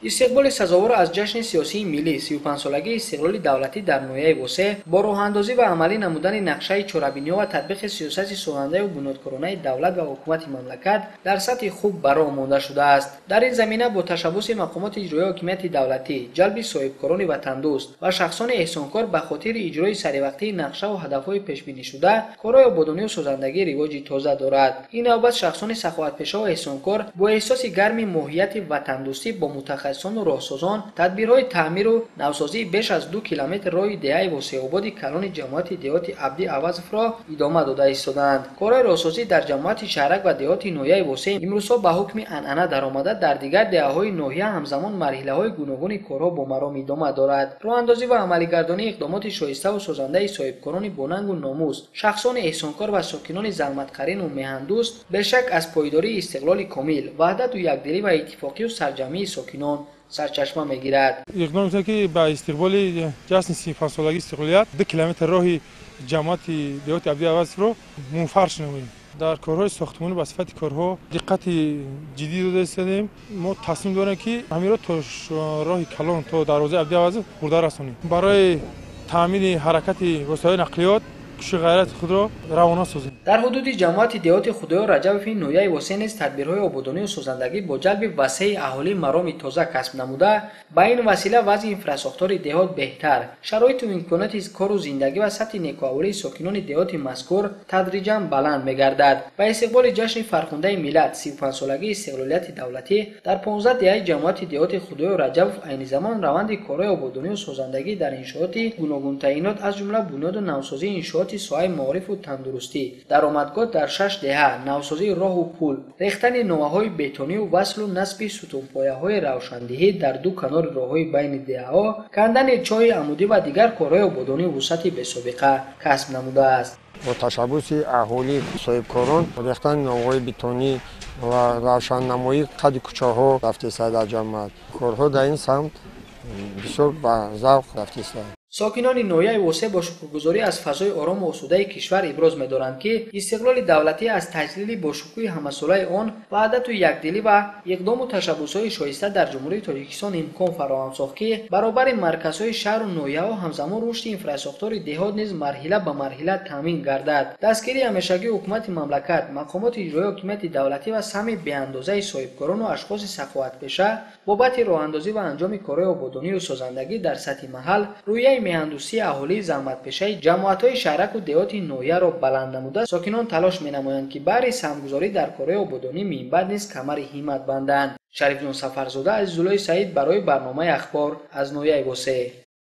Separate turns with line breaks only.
Истиқболи сазовор аз ҷашни сиёсии миллӣ 35-солагии истиқлоли давлатӣ дар ноҳияи Восеъ бо роҳандозӣ ва амалӣ намудани нақшаи чорабиниҳо ва татбиқи сиёсати созандаю бунёдкоронаи давлат ва ҳукумати мамлакат дар сатҳи хуб ба роҳ монда шудааст. Дар ин замина бо ташаббуси мақомоти иҷроияи ҳокимияти давлатӣ, ҷалби соҳибкорони ватандӯст ва шахсони эҳсонкор ба хотири иҷрои саривақтии нақшаву ҳадафҳои пешбинишуда корҳои ободонию созандагӣ ривоҷи тоза дорад. Ин навбат шахсони саховатпешаву эҳсонкор бо эҳсоси гарми моҳияти ватандӯстӣ бо мутахассисону роҳсозон тадбирҳои таъмиру навсозии беш аз 2 километр роҳи деҳаи Восеъободи калони ҷамоати деҳоти Абди Авазовро идома дода истодаанд. Корҳои роҳсозӣ дар ҷамоати шаҳрак ва деҳоти ноҳияи Восеъ имрӯзҳо ба ҳукми анъана даромада, дар дигар деҳаҳои ноҳия ҳамзамон марҳилаҳои гуногуни корҳо бо маром идома дорад. Роҳандозӣ ва амалигардонии иқдомоти шоиставу созандаи соҳибкорони бонангу номус, шахсони эҳсонкор ва сокинони заҳматқарину меҳандӯст бешак аз пойдории истиқлоли комил, ваҳдату якдилӣ ва иттифоқию сарҷамъии сокинон сарчашма мегирад.
Иқдом мекунем, ки ба истиқболи ҷашни 35-солагии истиқлолият 2 километр роҳи ҷамоати деҳоти Абди Авазовро мунфарш намоем. Дар корҳои сохтмонӣ ба сифати корҳо диққати ҷиддӣ дода истодем. Мо тасмим дорем, ки ҳаминро то роҳи калон, то дарвозаи Абди Авазов бурда расонем. Барои таъмини ҳаракати воситаҳои нақлиёт кӯшиши ғайрати худро равона созем.
Дар ҳудуди ҷамоати деҳоти Худоёр Раҷабови ноҳияи Восеъ низ тадбирҳои ободонию созандагӣ бо ҷалби васеи аҳолӣ мароми тоза касб намуда, ба ин васила вазъи инфрасохтори деҳот беҳтар, шароиту имконоти кору зиндагӣ ва сатҳи некӯаҳволии сокинони деҳоти мазкур тадриҷан баланд мегардад. Ба истиқболи ҷашни фархундаи миллат 35-солагии истиқлолияти давлатӣ дар 15 деҳаи ҷамоати деҳоти Худоёр Раҷабов айни замон раванди корҳои ободонию созандагӣ дар иншооти гуногунтаъинот, аз ҷумла бунёду навсозии иншооти соҳаи маорифу тандурустӣ, даромадгоҳ дар 6 деҳа, навсозии роҳу пул, рехтани новаҳои бетонию васлу насби сутунпояҳои равшандиҳӣ дар 2 канори роҳҳои байни деҳаҳо, кандани чоҳи амудӣ ва дигар корҳои ободонию вусъати бесобиқа касб намудааст.
Бо ташаббуси аҳолӣ, соҳибкорон рехтани новаҳои бетонӣ ва равшаннамоии қади кӯчаҳо рафтеста дар ҷамоат. Корҳо дар ин самт бисёр ба завқ рафтеста.
Сокинони ноҳияи Восеъ бо шукргузорӣ аз фазои орому осудаи кишвар иброз медоранд, ки истиқлоли давлатӣ аз таҷлили бошукӯҳи ҳамасолаи он ваҳдату якдилӣ ва иқдому ташаббусҳои шоиста дар Ҷумҳурии Тоҷикистон имкон фароҳам сохт, ки баробари марказҳои шаҳру ноҳияҳо ҳамзамон рушди инфрасохтори деҳот низ марҳила ба марҳила таъмин гардад. Дастгирии ҳамешагии ҳукумати мамлакат, мақомоти иҷроияи ҳокимияти давлатӣ ва саҳми беандозаи соҳибкорону ашхоси саховатпеша бобати роҳандозӣ ва анҷоми корҳои ободонию созандагӣ дар сатҳи маҳал рӯяи меҳандӯстии аҳолии заҳматпешаи ҷамоатҳои шаҳраку деҳоти ноҳияро баланд намуда, сокинон талош менамоянд, ки баҳри саҳмгузорӣ дар корҳои ободонӣ минбаъд низ камари ҳиммат банданд. Шарифҷон Сафарзода, Азизуллои Саид барои барномаи Ахбор аз ноҳияи Восеъ.